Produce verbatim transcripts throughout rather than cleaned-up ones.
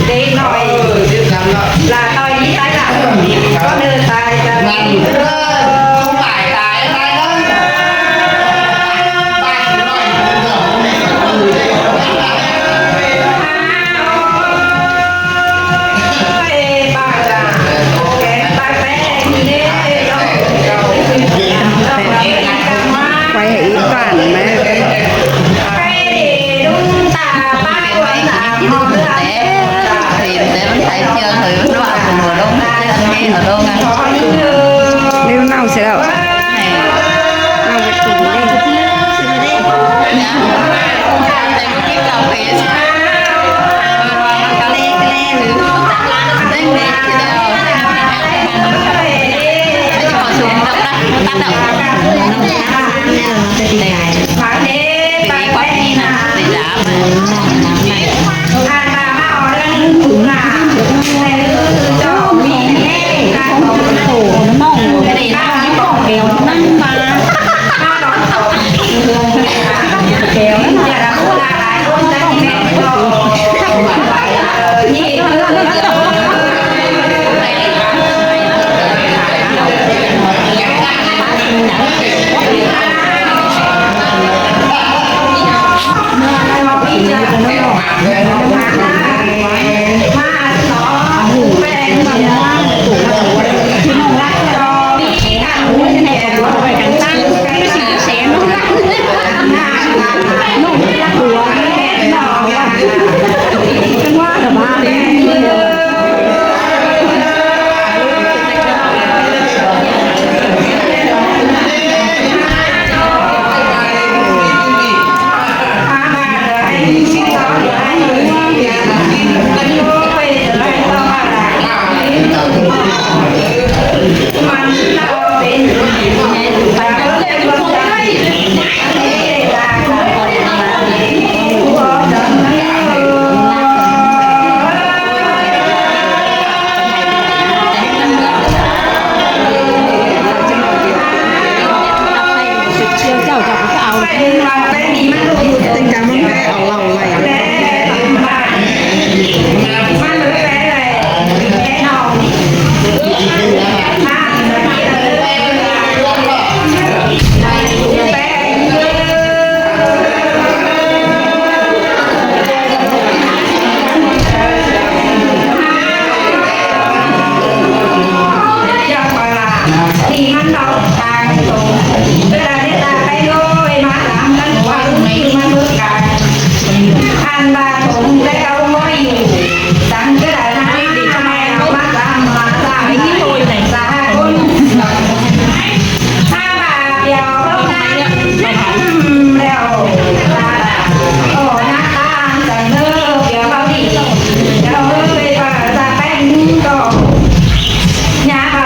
Để nói là tôi đi tái là có đưa tài cho Quay hãy ý toàn mà. Nếu nào sẽ đâu? Nào,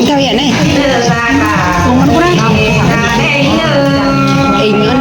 Thao hiện này. Ing nó.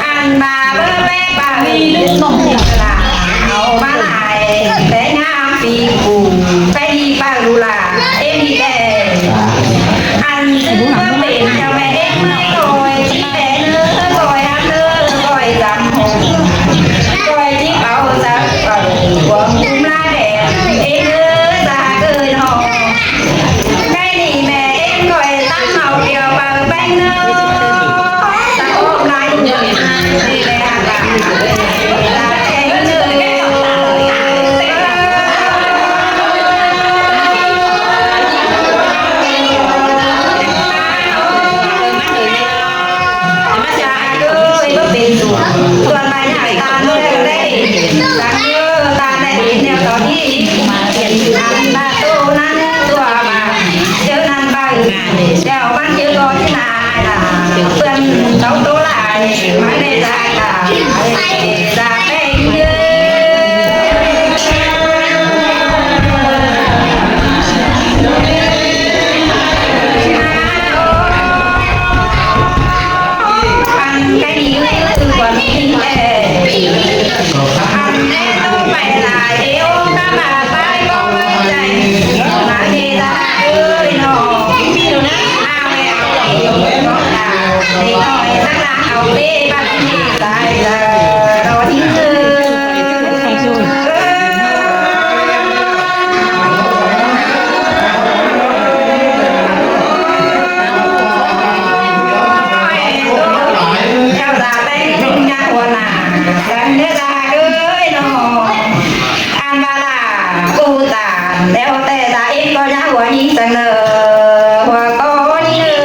Ăn mà bơ bé bà đi lũ nông dân là hảu mà lại té ngam phi phủ, té đi bà lũ là êm đi đè. Ăn dứng bơ bển chào mẹ êm mơi gọi, chỉ bé nơ gọi ăn nơ gọi dăm hồng. Gọi chỉ bảo dăm hồng, cuồng cum la đè, êm nơ ra gơi nọ. Cái nị mẹ em gọi tắm màu kiều bờ bánh nơ. Tao ôm lại người đi lẹ. Ăn ba là cô ta, đeo tay ta ít có giá của nhị tầng nợ, của có nhị nợ.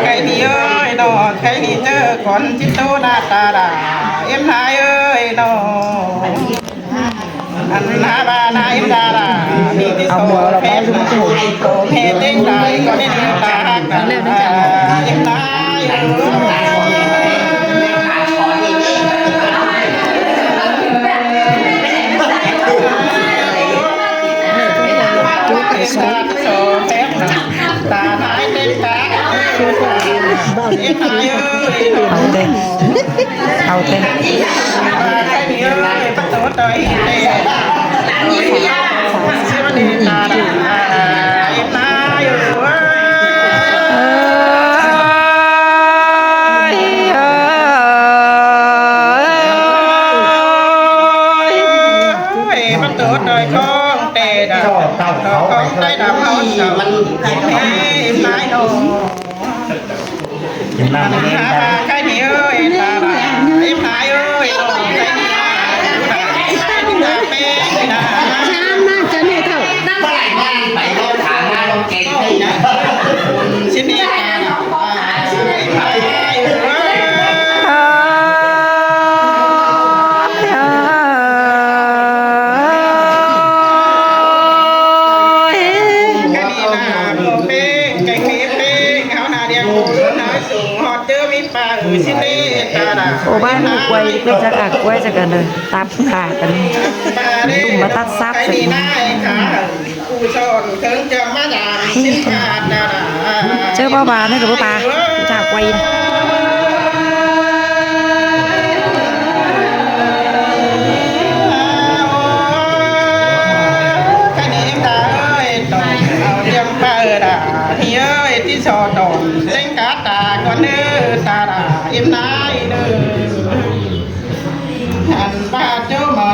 Khay ni ơi nọ, khay ni chớ còn chít tố đa ta đa, em hai ơi nọ. Ăn na ba na em đa đa, mi ti so phép, mẹ tên đài, con nên ta hắc đa, em hai ơi. Hau te. Hau te. Ôi, ôi, ôi. Ôi, bắt tụi tôi con tê đà, con tê đà, con tê đà. Ê, mai nô. Cái này ơi, ta là, em hai ơi, con tê đà. Chăm mà, chăm này thầu. Xin đi. Ủa, bác Hùng quay, quay chắc à, quay chắc cả đời, tạp cả cả đời. Tụi mà tắt sáp rồi. Chớ bó bà nữa rồi bó bà. Chà quay. Ăn ba chớ mà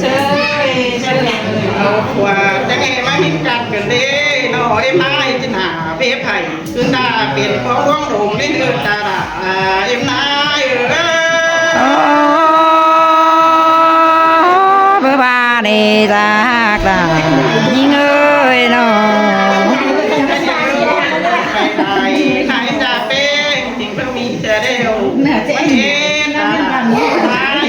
Sơ, sơ. Ủa, chắc em mày mình cắt gần đi, nó hỏi em ai chứ nà, phép hay. Cứ ta phiền có uống rượu nên được ta đã, à, em nai, ừ. Ơ, bơ ba nê ta hạc ta, nhing ơi nó. Khai, khai, khai ra bên, tình thương mình sẽ đều. Mày em ta đã, à,